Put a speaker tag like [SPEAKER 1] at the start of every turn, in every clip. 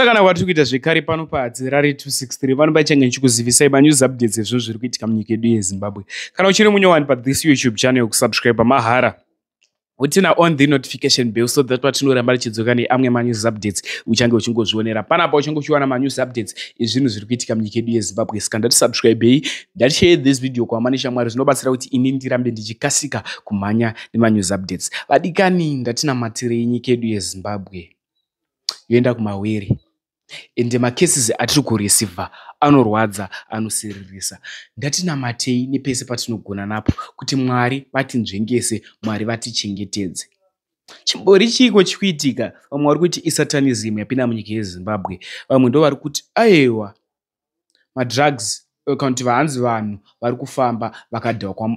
[SPEAKER 1] Kusangana kwatiri kuita zvekare pano paHadzirare 263 pano pachange ndichikuzivisai manews updates ezvinhu zviri kuitika munyika yedu yeZimbabwe. Kana uchiri munyowani pathis YouTube channel, kusubscribe mahara, utina on the notification bell so that patinoramba tichidzoka neamwe manews updates uchange uchingozvionera panapa, uchange uchiwana manews updates ezvinhu zviri kuitika munyika yedu yeZimbabwe. Saka ndatisubscribei, ndatishare this video kuhama neshamwari. Zvinobatsira kuti ini ndirambe ndichikasika kumhanya nemanews updates. Vadikani, ndatinamatirei nyika yedu yeZimbabwe yoenda kumawere, ende macases atiri kureceiva anorwadza, anosiririsa. Ndatinamatei nepese patinogona napo kuti Mwari vatinzvengese, Mwari vatichengetedze. Chimbori chiiko chikuitika? Vamwe vari kuti isatanism yapinda munyika yeZimbabwe, vamwe ndo vari kuti aiwa, madrugs, kana kuti vahanzi vanhu vari kufamba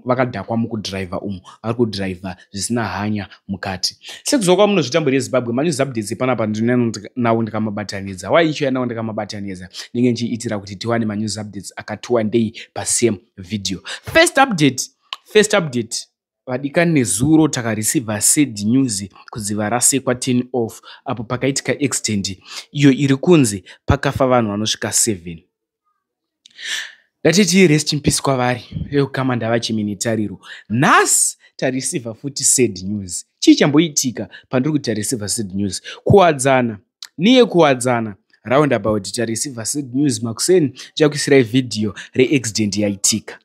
[SPEAKER 1] vakadhakwa mukudhiraivha umu, vari kudhiraivha zvisina hanya mukati. Sekuziva kwamunozviita, mbori yeZimbabwe, manews updates panapa ndinawo ndikamabatanidza. Wai ichiuya nawo ndikamabatanidza? Ndinge ndichiitira kuti tiwane manews updates akati wandei pasame video. First update, vadikani, nezuro takareceiva sad news kudziva rasekwa 10 off apo pakaitika accident iyo iri kunzi pakafa vanhu vanosvika 7. Ndatiti rest in peace kwavari vekukama, ndavachemene tariro. Nhasi tareceiva futi sad news. Chii chamboitika pandiri kuti tareceiva sad news? Kuwadzana niye Kuwadzana roundabout tareceiva sad news makuseni. Ndichakuisirai vhidhiyo reaccident yaitika.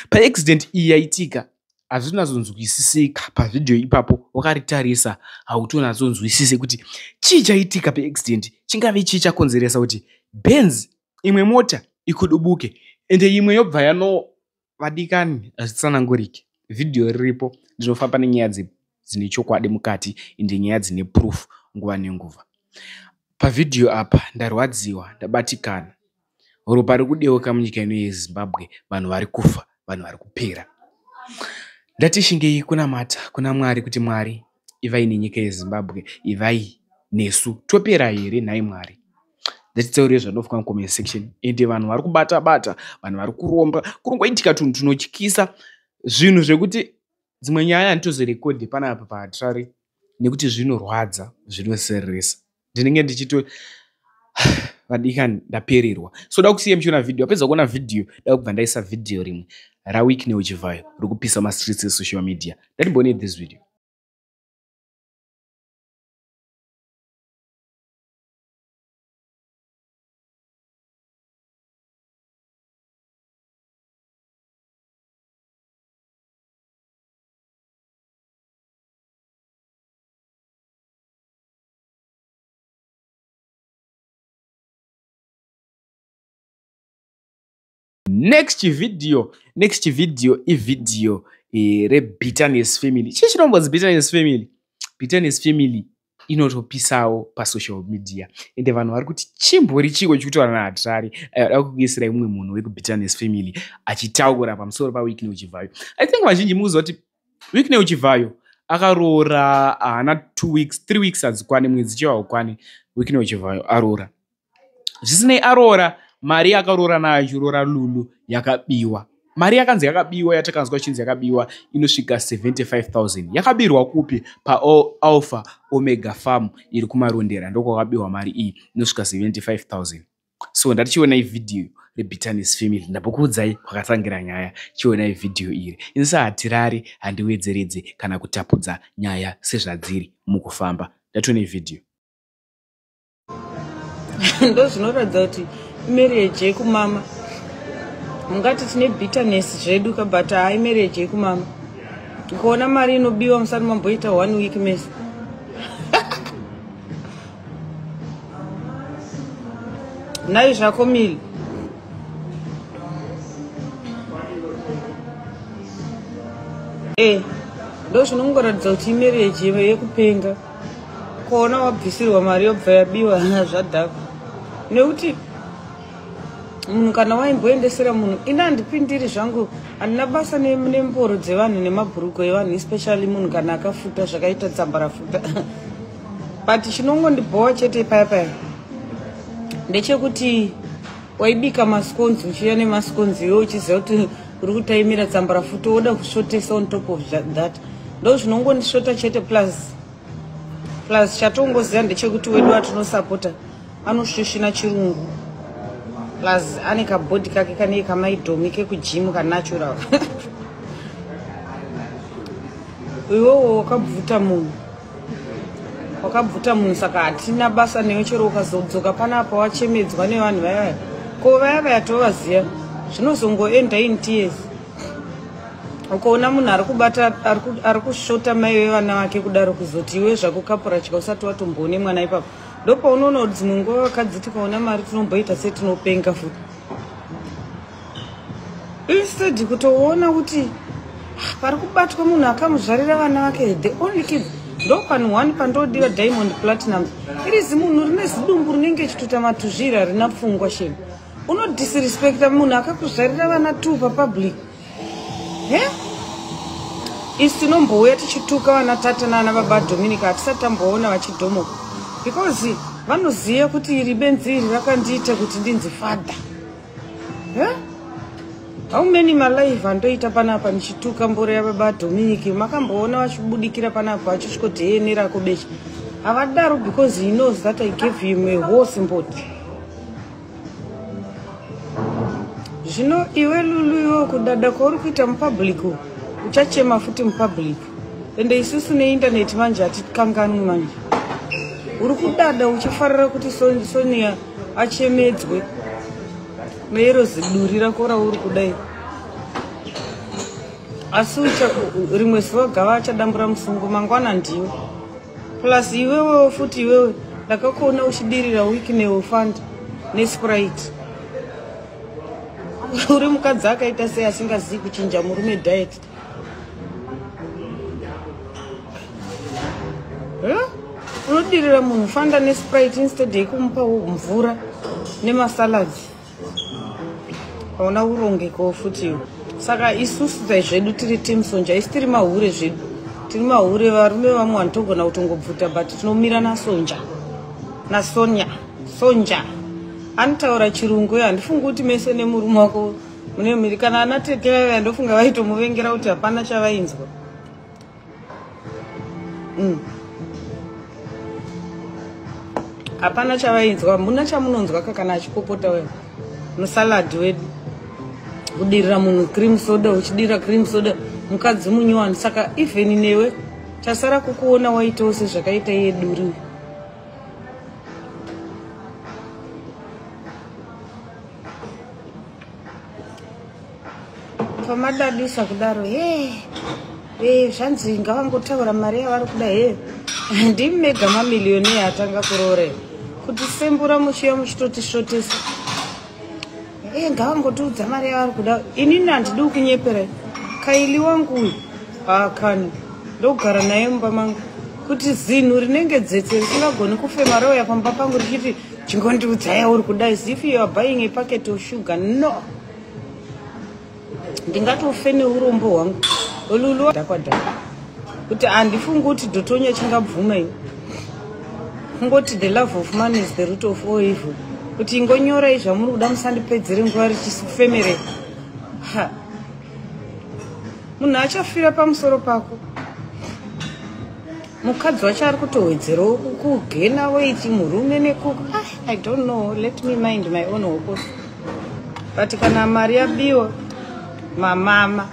[SPEAKER 1] Paaccident iyi yaitika, hazvinazonzwisisika pavhidhiyo ipapo. Wakaritarisa hautonatsonzwisise kuti chii chaitika paaccident. Chingave chii chakonzeresa kuti Benz, imwe mota ikudubuke, ende imwe yobva yano? Vadikani, hazvitsananguriki. Vhidhiyo riripo. Ndinofamba nenyaya dzine chokwadi mukati, ende nyaya dzine proof nguva nenguva. Pavhidhiyo apa ndarwadziwa, ndabatikana. Ropa riri kudeuka munyika ino yeZimbabwe, vanhu vari kufa, vanhu vari kupera. Ngatishingei kunamata kuna Mwari kuti Mwari ivai nenyika yeZimbabwe, ivai nesu. Topera here nhai Mwari? Ngatitaurei zvandinofunga mucomment section. Ende vanhu vari kubata bata, vanhu vari kuromba, kurongoitika tunhu tunotyisa, zvinhu zvekuti dzimwe nyaya handitozorekodhi panapa paHatirari nekuti zvinorwadza, zvinosiririsa. Ndinenge ndichito vadikani, ndapererwa. So da kusiya muchiona vhidhiyo. Apedza kuona vhidhiyo, da kubva ndaisa vhidhiyo rimwe raWicknell Chivayo riri kupisa mastreets esocial media. Ndatimboonei this video. Next video ivhidhiyo reBitterness Family. Chii chinombonzi Bitterness Family? Bitterness Family inotopisawo pasocial media, ende vanhu vari kuti chimbori chiko chikutaura naHatirari? Da kukuisirai mumwe munhu wekuBitterness Family achitaura pamusoro paWicknell Chivayo. I think vazhinji mukuziva kuti Wicknell Chivayo akaroora haana 2 weeks, 3 weeks hadzikwani, mwedzi chaiwo haukwani Wicknell Chivayo aroora. Zvisinei, aroora, mari yakaroora nayo achiroora Lulu yakabiwa. Mari yakanzi yakabiwa, yatakanzwa chinzi yakabiwa, inosvika 75,000. Yakabirwa kupi? PaAlpha Omega Farm iri kuMarondera, ndokwakabiwa mari iyi inosvika 75,000. So ndatichionai vhidhiyo reBitterness Family. Ndambokuudzai kwakatangira nyaya. Chionai vhidhiyo iri. Ini saHatirari handiwedzeredze kana kutapudza nyaya sezvadziri mukufamba. Ndationei vhidhiyo.
[SPEAKER 2] Ndo zvinoratidza kuti marriage yekumama. Mungati tine bitterness zvedu ka, but hai, marriage yekumama. Ukaona mari inobiwa musati mamboita one week mese. Nhai zvako mili. Ndo zvinongoratidza kuti imarriage yekupenga. Kuona wabvisirwa mari yobva yabiwa, zvadhakwa, nekuti munhu kana waimboendesera munhu, ini handipindiri zvangu, handina basa nemboro dzevanhu nemabhuruko evanhu, especially munhu kana akafuta zvakaita tsamba rafuta. But chinongondibhowa chete paya paya ndechekuti waibika mascones, uchiuya nemascones, iwe uchiziva kuti uri kutaimira tsamba rafuta, woda kusvotesa on top of that. Ndo zvinongondisvota chete. Plus chatongoziva ndechekuti wedu atinosapota. Anoshushina chirungu. Plus ane kabhodhi kake kane kamaidhomi kekujimu kanatural. Iwewo wakabvuta munhu. Wakabvuta munhu saka hatina basa newe chero ukazodzoka panapa wachemedzwa nevanhu vaya vaya. Ko vaya vaya tovaziva zvinozongoenda in tears. Ukaona munhu ari kubata ari kushota mai vevana vake kudaro kuzoti iwe zvako kapura chika usati watomboone mwana ipapo. Ndopaunoona kuti dzimwe nguva vakadzi tikaona mari tinomboita setinopenga futi. Instead kutoona kuti pari kubatwa munhu akamuzvarira vana vake the only kids. Ndopanhu one pandodira Diamond Platinum. Iri zimunhu rine zidumbu rinenge chituta matuzvira rina pfungwa shemu. Unodisrespecta munhu akakuzvarira vana 2 papublic. He? Isu tinombouya tichituka vana tata nana baba Dominica hatisati tamboona vachidhomoka. Because vanoziva kuti iri benzi iri rakandiita kuti ndinzi father. He? How many malive andoita panapa ndichituka mboro yababa Dominic makamboona vachibudikira panapa vachisvikoti hee nerako beche. Havadaro because he knows that I gave him a horse mboti. Zvino iwe Lulu iwe kudada kwauri kuita mupublic uchachema futi mupublic. Ende isusu neinternet manje hatikanganwi manje. Uri kudada uchifarira kuti Sonia achemedzwe. Neiro ziduri rako rauri kudai. Asi rimwe zuva gava achadambura musungo mangwana ndiwe. Plus iwewewo futi iwewe ndakakuona uchidirira Wicknell Fund neSprite. Uri mukadzi akaita sei asingazivi kuchinja murume diet. Unodirira munhu Fanta neSprite instead yekumupa mvura nemasalads. Hauna urongeko futi. Saka isusu zvedu tiri team Sonja, isi tiri mahure zvedu. Tiri mahure varume vamwe vanotogona kutongobvuta but tinomira naSonja. NaSonia. Sonja. Anotaura chirungu handifungi kuti mese nemurume wako mune miri kana ana tete vaiva ndofunga vaitomuvengera kuti hapana chavainzwa. Hapana chavainzwa, muna chamunonzwa kana achipopota wewe. Musalad wedu. Kudirira munhu cream soda, uchidirira cream soda mukadzi munyowani. Saka even newe chasara kukuona waitawo sezvakaita iye duri. Pamadadisa kudaro he zvanzi ngavangotaura mari yavari kuda he. Ndimi mega mamiliyoni atanga kuroora kuti sembura muchiya muchitotishotesa. Ngavangotiudza mari yavari kuda. Inini handidi kunyepera. Kaili wangu uyu akani ndogara naye mumba mangu kuti zinhu rinenge dzetse risingagoni kufema rauya pamba pangu richiti chingondiudza yauri kuda as if you are buying a packet of sugar. No. Ndingatofe neurombo hwangu. Lulu dhakwa. Kuti handifungi kuti Dhotonya chingabvuma ini. Kungoti the love of money is the root of all evil. Kuti ingonyorai zvamuri kuda musandipedzere nguva richifemere. Ha. Munhu achafira pamusoro pako. Mukadzi wacho ari kutowedzerawo kugena weight murume nekuku. I don't know. Let me mind my own hopes. But kana mari yabiwa mamama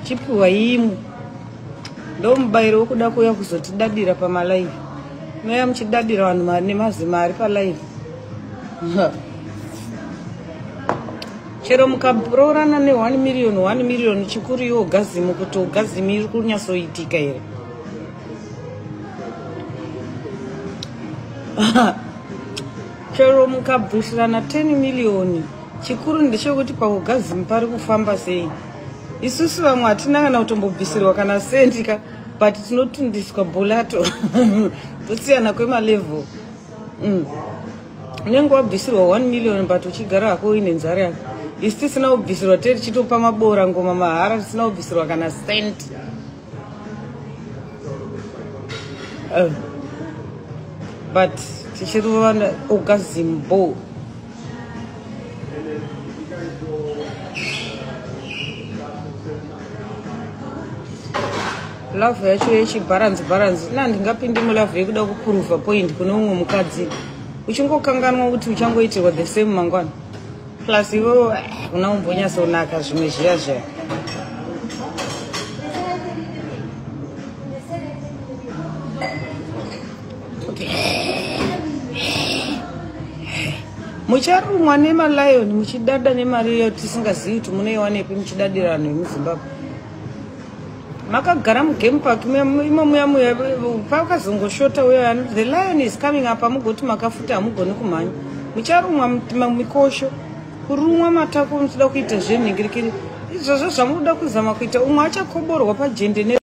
[SPEAKER 2] chipiwa imwe. Ndomubayiro wekuda kuuya kuzotidadira pamalive. Noya muchidadira vanhu nemazimari palive. Chero mukaroorana ne1 million 1 million chikuru iwo orgasm kuti orgasm iri kunyatsoitika here. Chero mukabvisirana 10 million chikuru ndechekuti paorgasm pari kufamba sei. Isusu vamwe hatina kana kutombobvisirwa kana sendika but tinotundiswa bolato. Tosiyana kwemalevel. Unenge wabvisirwa 1 million but uchigara hako uine nzara yako. Isu tisina kubvisirwa teri tichitopa mabora ngoma mahara tisina kubvisirwa kana cent. But tichirova orgasm ball. Love yacho yechibalance balance. Ina ndingapindi mulove yekuda kuprova point kune umwe mukadzi. Uchingokanganwa kuti uchangoitirwa the same mangwana. Plus iwewe una umbonyatsonaka zvimwe zviya zviya. Mucharumwa nemalion muchidada nemari iyo tisingazivi kuti munoiwanepi, muchidadira vanhu vemuZimbabwe. Makagara mugame park imo muya muya, pakazongoshota uyo the lion is coming up, hamugoti makafuta, hamugoni kumhanya. Mucharumwa mikosho, kurumwa matako, muchida kuita zvenhingirikiri izvozvo zvamunoda kuzama kuita. Umwe achakoborwa pajende.